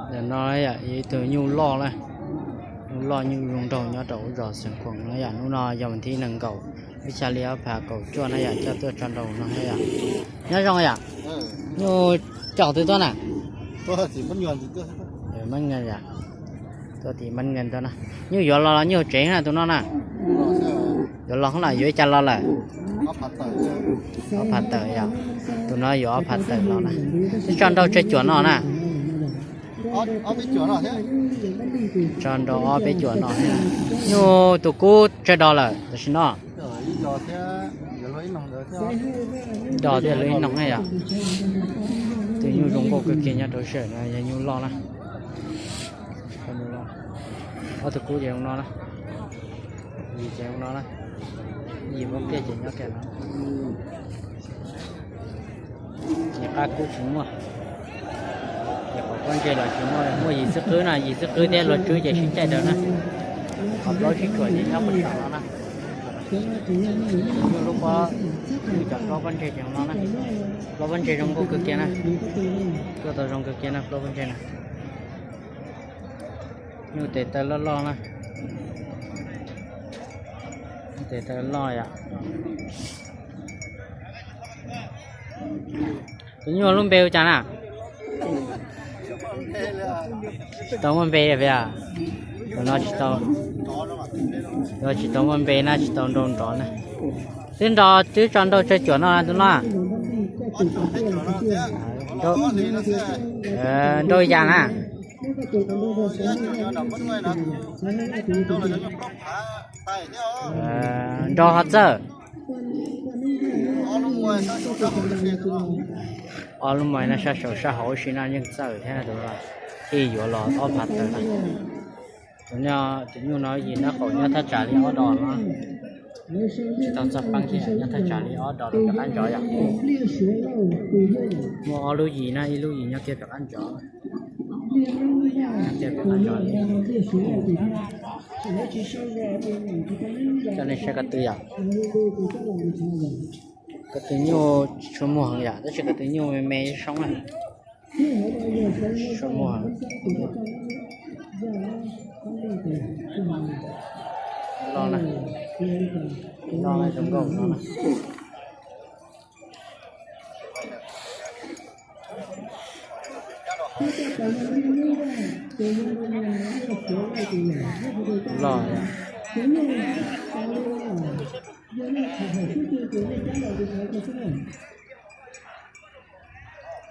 Ntawm no yom, yog ib tug nyuj loj na, nyuj loj nyuj zoo nraug nyob rau hauv zos Xeev Khuam no yom. Hnub no yog vas thib nees nkaum, ib xya li ob phav kaum cuaj na yom, coj tuaj tso nrau no yom. Nyob zoo yom. Nyuj coj twg tuaj na? Mab Nkees yom. Tuaj tim Mab Nkees tuaj na. Nyuj yuav los los nyuj hauv tsev na tus no na? Yuav los hoob los yuav ib cas los lawm? Ob phav tawm yom. Tus no yuav ob phav tawm los na. Twb tso nrau tsawg cuam no na? Tso nrau ob peb cuam no thiab. Nyuj tus kub tsawg dos lawm tam sim no? Dos thiab luag ib noog na yom. Tus nyuj zoo nkauj kawg kiag nyob rau sij hawm no yog nyuj loj na. Ob tug kub ces zoo no na. Yim ces zoo no na. Yim muab pliaj ces nyob kiag no. Yim qab kub tsis muaj. Yog qhov pob ntseg los tsis muaj, muaj yim xwb qwb na, yim xwb qwb thiab luag tswb ces sib caij daws na. Qhov plaub sib tsuam ces nyob puag saum no na. Nyuj lub pob, nyuj cov plaub pob ntseg ces zoo no na. Plaub pob ntseg zoo nkauj kawg kiag na. Tuaj tau zoo kawg kiag na plaub pob ntseg na. Nyuj tes taw loj loj na. Nyuj tes taw loj yom. Tus nyuj lub npe hu cas na? Tsis tau muaj npe. Tus no tsis tau, tsis tau muaj npe na, tsis tau nrau nrov na. Twb nrau, twb tso nrau tsawg cuam no tus no? Nrau yam na. Nrau ho txawj. Ob lub mos no sab saum sab hauv ua si no yeej txawj thiab, ib yuav los ob phav tawm na. Tus nyuj no yim nab qaum nyob thaj tsam li ob dos no, tsis tau txog peeb thiab, nyob thaj tsam li ob dos rov qab nrov yom. Muaj ob lub yim na, ib lub yim nyob kiag rov qab nrov. Nyob kiag rov qab nrov li. Coj nej saib ko tw yom. Ko tw nyuj tsis tshua muag heev yom, tab sis ko tw nyuj me me soob na. Tsis tshua muag heev. Loj na, loj na zoo nkauj no na. Loj.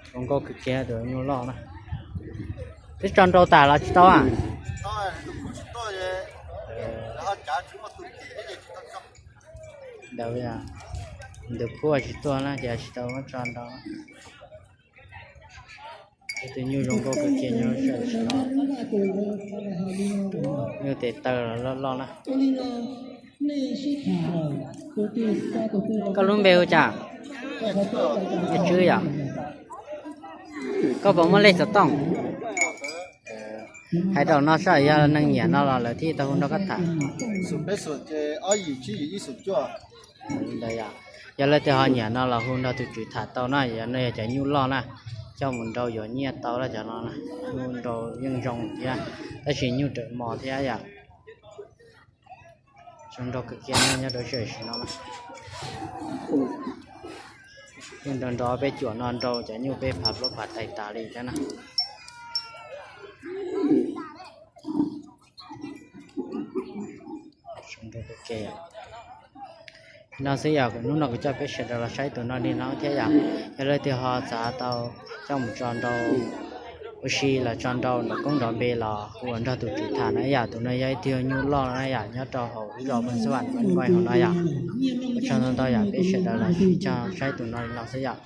Zoo nkauj kawg kiag tus nyuj loj na. Twb tso nrau tas los tsis tau a? Ntawd, ntawd phua tsis tuaj na ces tsis tau muab tso nrau. Tus nyuj zoo nkauj kawg kiag nyob sij hawm no. Nyuj tes taw los loj loj na. Koj lub npe hu cas? Nyiaj Tswb yom. Koj puas muaj lej xov tooj? Hais rau no saib yog neeg nyiam no los lawv thiaj tau hu nrog koj tham. Ntawd yom, yog leej twg ho nyiam no los hu nrog tus tswv tham tau na, yog no yog cov nyuj loj na, coj mus nrau yuav nyiaj tau lawm cov no na. Nyuj nrau yeej zoo thiab, tab sis nyuj rawm mos thiab yom. Zoo nraug kawg kiag nyob rau sij hawm no na. Yeej nrau nrau peb cuam no nrau cov nyuj peb phav plaub phav tais tas li thiab na. Zoo nraug kawg kiag. No xwb yog hnub no kuv coj peb sawv daws los saib tus no li no thiab yom. Yog leej twg ho xav tau coj mus tso nrau ua si los tso nrau nrov koob nrov npe los hu ua nrog tus tswv tham na yom. Tus no yog ib tug nyuj loj na yom, nyob rau hauv zos Phoos Xab Vam Npaj Nkuaij hauv no yom. Ua tsaug ntau ntau yom, peb sawv daws los sim coj saib tus no li no xwb yom.